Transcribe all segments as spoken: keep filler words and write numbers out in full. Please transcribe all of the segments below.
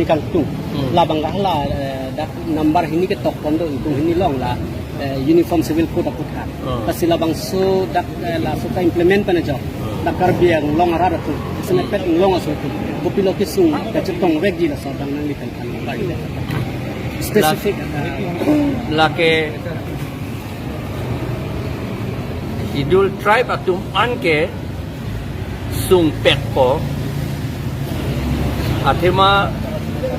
Kangtung. Hmm. Labang ke hala, eh, dak number hini ketok pon do, ingkung hini along la, eh, Uniform Civil Code aputhak. Hmm. Lasi labangso dak, eh, laso ka-implement pen ajok. Hmm. Dak Karbi Anglong arat atum. Sempet Anglong aso atum. Kopilo kesung kachetongvekji laso abang nanglitum kan. Specific, eh, lake Scheduled Tribe atum anke sungpetpo. Athema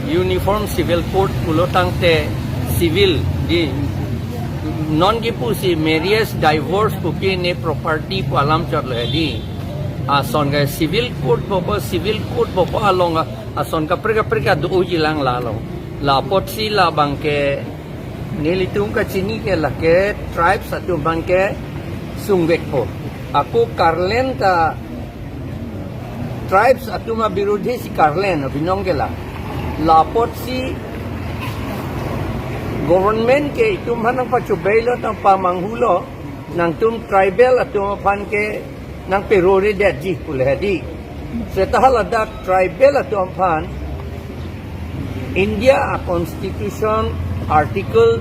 Uniform Civil Code pulo tangte civil di, non kipu si marriage, divorce, pu pi ne property pu alam chotlo di. Ason ke Civil Code popo, Civil Code popo along ason kaprek kaprek adu uji lang lalo. Lapotsi labang ke nelitum kachini ke lake tribes atum abang ke sungvekpo. Ako karlen ta tribes atum abirudhi si karlen abinong ke la. Lapotsi government ke itum aphan nangpachobei lo, nangpamanghu lo, nangtum tribal atum aphan ke nangperoredetji pule di. Seta haladak tribal atum aphan India a-constitution article,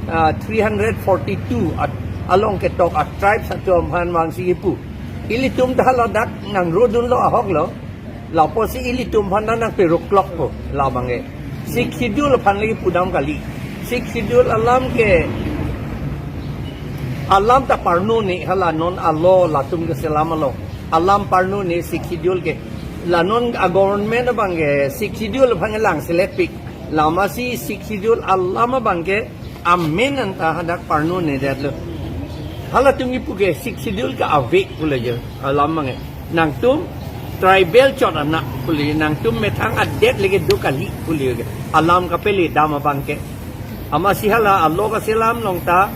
ah, three hundred forty-two at-, along ketok a-tribes atum aphan vangsi kipu. Ilitum ta haladak nangrodunlo ahok lo. Lapotsi ilitum aphan nangperoklokpo labang ke. Sixth Schedule aphan lagi pudam kali. Sixth Schedule alam ke, alam ta parnone, hala non a-law latum keselam along. Alam parnone Sixth Schedule ke. La non a-government abang ke Sixth Schedule aphan ke langselepik. Lasi Sixth Schedule alam abang ke amen anta hadak parnonedetlo. Halatum kipu ke Sixth Schedule ke ave pule jo alam abang ke. Nangtum tribal chot anak pule, nangtum methang adet lake do kali pule ke. Alam kapele dam abang ke. Amatsi hala a-law kaselam along ta,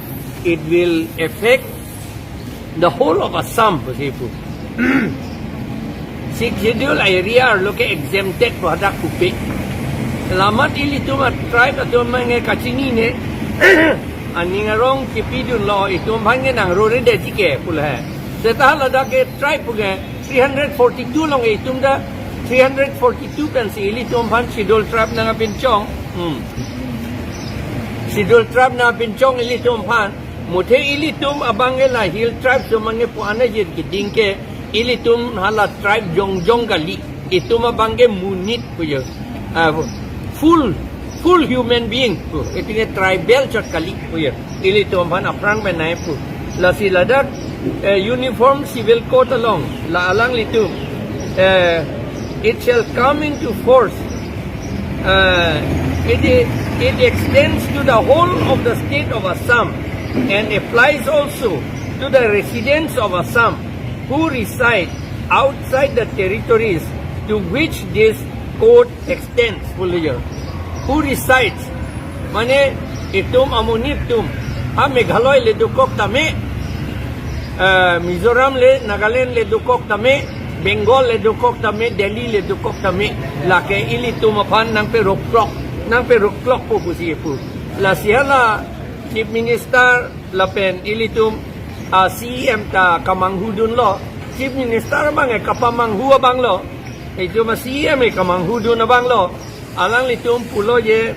it will affect the whole of Assam, pusi pu. Sixth Schedule area arlo ke exempted pu hadak pupe. Lamat ilitum a-tribe atum abang ke kachinine, aning arong kipidunlo, itum aphan ke nangroredetji ke pule. Seta haladak ke tribe pu ke three hundred forty-two along itum ta three hundred forty-two pensi ilitum aphan Scheduled Tribe nangpinchong. Hmm. Scheduled Tribe nangpinchong ilitum aphan. Muthe ilitum abang ke la hill tribes atum abang ke pu-an ajir keding ke ilitum hala tribe jongjong kali. Itum abang ke monit pu jo. Ah, full, full human being pu. Itum ke tribal chot kali pu jo. Ilitum aphan aphrang penai pu. Lasi ladak, eh, Uniform Civil Code along la alanglitum, eh, it shall come into force. Uh, it, it extends to the whole of the state of Assam and applies also to the residents of Assam who reside outside the territories to which this code extends, pule jo. Who resides? Mane itum amonit atum ha Meghalaya le dokok tame, eh, Mizoram le, Nagaland le dokok tame, Bengal le dokok tame, Delhi le dokok tame, lake ilitum aphan nangperoklok, nangperoklokpo pusi pu. Lasi hala Chief Minister lapen ilitum a-C E M ta kamanghu dunlo. Chief Minister abang ke kapamanghu abang lo. Itum a-C E M ke kamanghu dun abang lo. Alanglitum pulo je,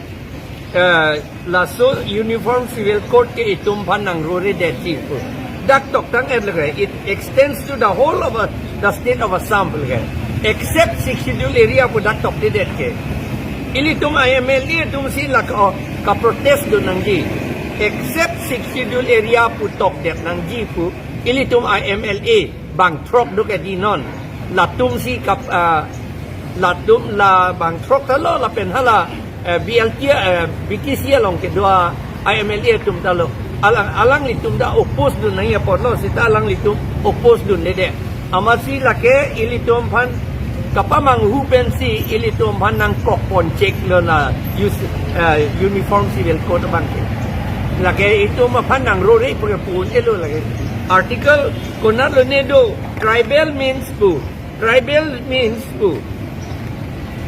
eh, laso Uniform Civil Code ke itum aphan nangroredetji pu. Dak toktang-et lake, it extends to the whole of, uh, the state of Assam lake. Except Sixth Schedule area pu dak toktedet ke. Ilitum I M L A atum si lake, oh, kaprotest dun nangji. Except Sixth Schedule area pu tokdet nangji pu. Ilitum I M L A bang throk do ke di non. Latum si kap, ah, latum la bang throk ta lo lapen hala, eh, B L T, eh, B T C along kedo a-I M L A atum ta lo. Alang, alanglitum ta oppose dun nangji apotlo, seta alanglitum oppose dundedet. Amatsi lake ilitum aphan kapamanghu pensi ilitum aphan nangkok ponchek lo na use, eh, Uniform Civil Code abang ke. Lake itum aphan nangrore pu ke pu-un-elo lake. Article konatlo ne do, tribal means pu. Tribal means pu.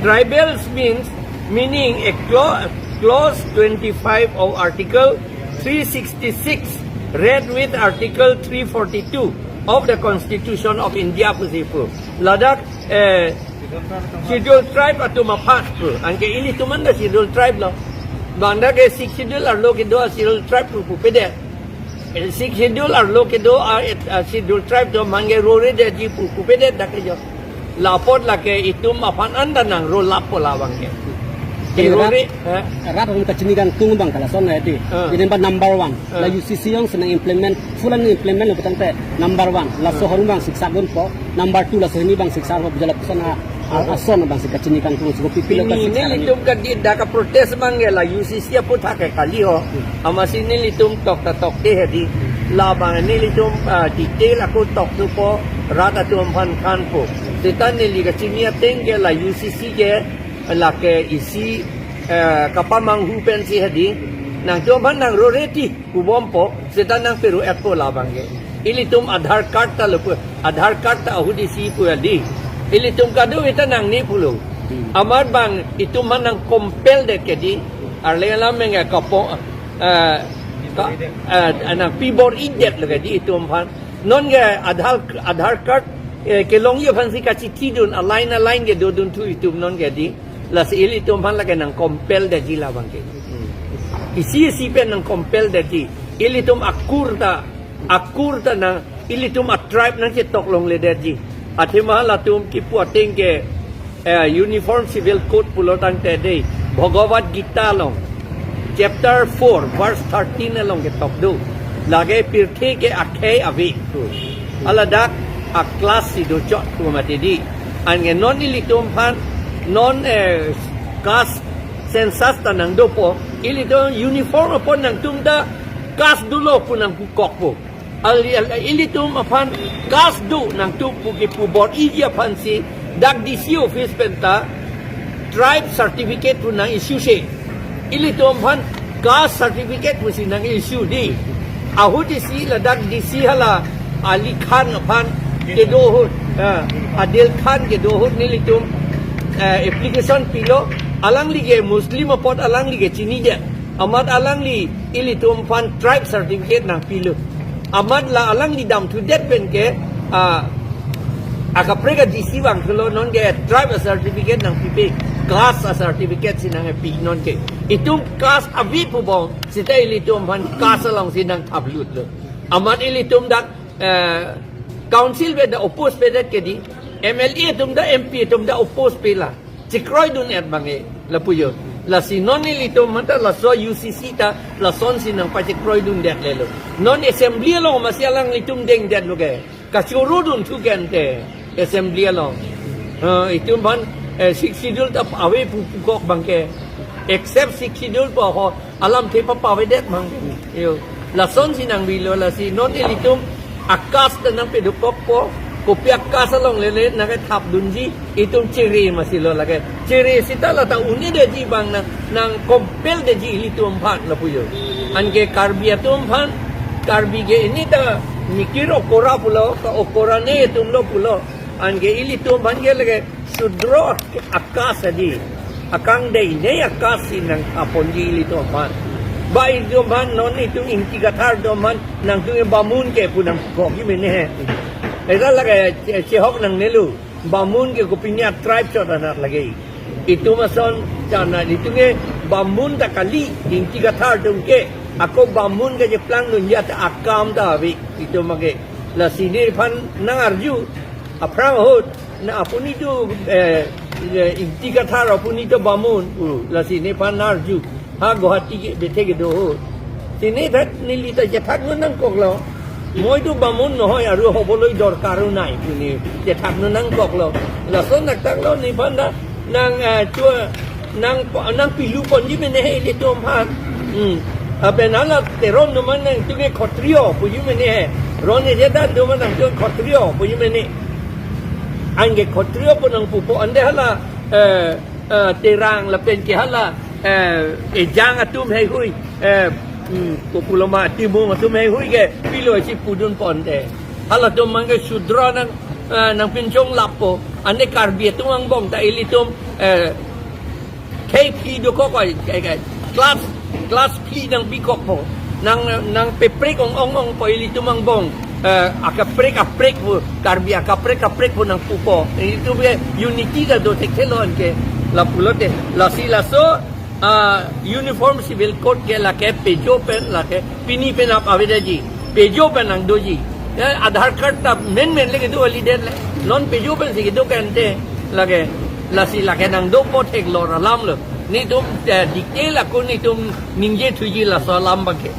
Tribals means, meaning a cla-, clause twenty-five of Article three sixty-six read with Article three forty-two of the Constitution of India pusi pu. Ladak, eh, Schedule tribe atum aphan pu. Anke ilitum anta schedule tribe lo. Bang dak ke six schedule arlo kedo a schedule tribe pu pupedet. Eh, six schedule arlo kedo a, eh, schedule tribe atum aphan ke roredetji pu pupedet dak ke jo. La apot lake itum aphan anta nang ro lappo labang ke. Jadi, rore, rat, eh? Rat atum kachini kangtung abang ke lason na edi. Ah. Jadi, number one. Ah. La U C C alongsi nang implement, full an implement lo putangte number one. Laso, ah, ahormu abang siksa gunpo. Number two, laso hini abang siksa ho, jala pusana, ah, ah, ason abangsi kachini kangtung si kopi pilo. Pini kasiksa nelitum kadi dak a-protest abang ke la U C C aputhak ke kali ho. Hmm. Amatsi nelitum tok ta tokte hedi. Labang nelitum, ah, detail ako toktupo, rat atum aphan thanpo. Seta neli kachini ateng ke la U C C ke lake isi, eh, kapamanghu pensi hedi. Nangtum aphan nang rore ti pubompo, seta nang peru-etpo labang ke. Ilitum Aadhaar card ta lo pu, Aadhaar card ta ahut isi pu hedi. Ilitum kadokave ta nangne pulo. Hmm. Amat bang itum aphan nang compel det ke di. Arleng alam meng kapo, eh, ka, eh, nang pibor-idet lo ke di itum aphan. Non ke Aadhaar, Aadhaar card, eh, kelongji aphansi kachithidun, a-line a-line kedodunthu itum non ke di. Lasi ilitum aphan lake nang compel detji labang ke. Hmm. Isi isi pen nang compel detji. Ilitum akur ta, akur ta nang, ilitum a-tribe nangchetok longledetji. Athema latum kipu ateng ke, eh, Uniform Civil Code pulo tangte dei, Bhagavad Gita along, chapter four, verse thirteen along ketok do. Lake pirthe ke akhei ave pu. Hala dak a-class si dochot pu mati di. Anke non ilitum aphan, non, eh, caste census ta nang dopo. Ilitum uniform apot nangtum ta caste dolo pu nang pukokpo. Ali, ali, ilitum aphan caste do nangtum pu kipubor-iji aphansi dak D C office pen ta tribe certificate pu nang issue se. Ilitum aphan caste certificate pusi nang issue di. Ahut isi ladak D C hala Ali Khan aphan kedo ahut, ah, Adil Khan kedo ahut nelitum, eh, application pilo, alangli ke Muslim apot alangli ke chinidet. Amat alangli ilitum aphan tribe certificate nangpilo. Amat la alangli damthudet pen ke, ah, akaprek a-D C vangthulo, non ke tribe a-certificate nangpipe, caste a-certificate si nangpi non ke. Itum caste ave pubom, seta ilitum aphan caste alongsi nangthaplutlo. Amat ilitum dak, eh, council pen ta oppose pedet ke di, M L A atum ta, M P atum ta oppose pela. Chekroidun-et abang ke, lapu jo. Lasi non ilitum aphan ta laso U C C ta lasonsi nangpachekroidundet lelo. Non assembly along amatsi alanglitum dengdetlo ke. Kachorodunthu ke ante assembly along. Eh, itum aphan, eh, six schedule ta ave pu pukok abang ke. Except six schedule pu ho alamthe papavedet abang ke. Yo. Lasonsi nangvilo, lasi non ilitum a-caste ta nangpedokokpo, kopi a-caste along lele nangkethapdunji, itum chere amatsi lo lake. Chere seta lata un-edetji abang nang, nang compel detji ilitum aphan lapu jo. Anke Karbi atum aphan, Karbi ke ini ta mikir okora pulo, ka okora ne atum lo pulo. Anke ilitum aphan ke lake Shudro a-caste di. Akangdeinei a-caste si nangthaponji ilitum aphan. Ba ilitum aphan non itum Ingti Kathar atum aphan nangtum ke Bamun ke pu nangpukokji mene he. Eda lake che-, chehok nangnelo. Bamun ke kopine a-tribe chot anat lake. Itum ason chana itum ke Bamun ta kali, Ingti Kathar atum ke. Ako Bamun ke cheplangdunji ata akam ta ave itum ke. Lasi nephan nang arju. Aphrang ahut, na apuni tu, eh, eh, Ingti Kathar apuni tu Bamun, uh, lasi nephan nang arju. Ha Guwahati ke bethe kedo ahut. Sini thet neli ta chethakdun nangkoklo. Moi tu Bamun nohoi, aru hoboloi dorkar-o nai pu ne chethakdun nangkoklo. Lason naktaklo nephan ta nang, eh, chua nang, nangpiluponji mene he ilitum aphan. Hmm. Apen hala Teron atum aphan nangtum ke Khotriyo puji mene he. Ron eje dan atum aphan nangtum Khotriyo puji mene. Anke Khotriyo pu nangpupo ante hala, eh, eh, Terang lapen ke hala, eh, Ejang atum heihui, eh, hmm, kopuloma Timung atum heihui ke pilo si pudunpo ante. Halatum abang ke Shudro nang, eh, nangpinchonglappo. Ante Karbi atum angbong ta ilitum, eh, khei phli dokok oi, eh, eh, class, class phli nangpikokpo. Nang, nangpeprek ong ong ongpo ilitum angbong. eh, akaprek aprek pu, Karbi akaprek aprek pu nangpupo. Itum ke unity ta do thekthe lo anke lapulote. Lasi laso, ah, uniform civil code ke lake pejo pen lake pini penap avedetji. Pejo pen nangdoji. Ya, Aadhaar card ta men men le kedo holiday le. Non pejo pensi kedo kante lake. Lasi lake nangdopo theklor alam lo. Netum, eh, detail ako netum ningje thuji laso alam abangke.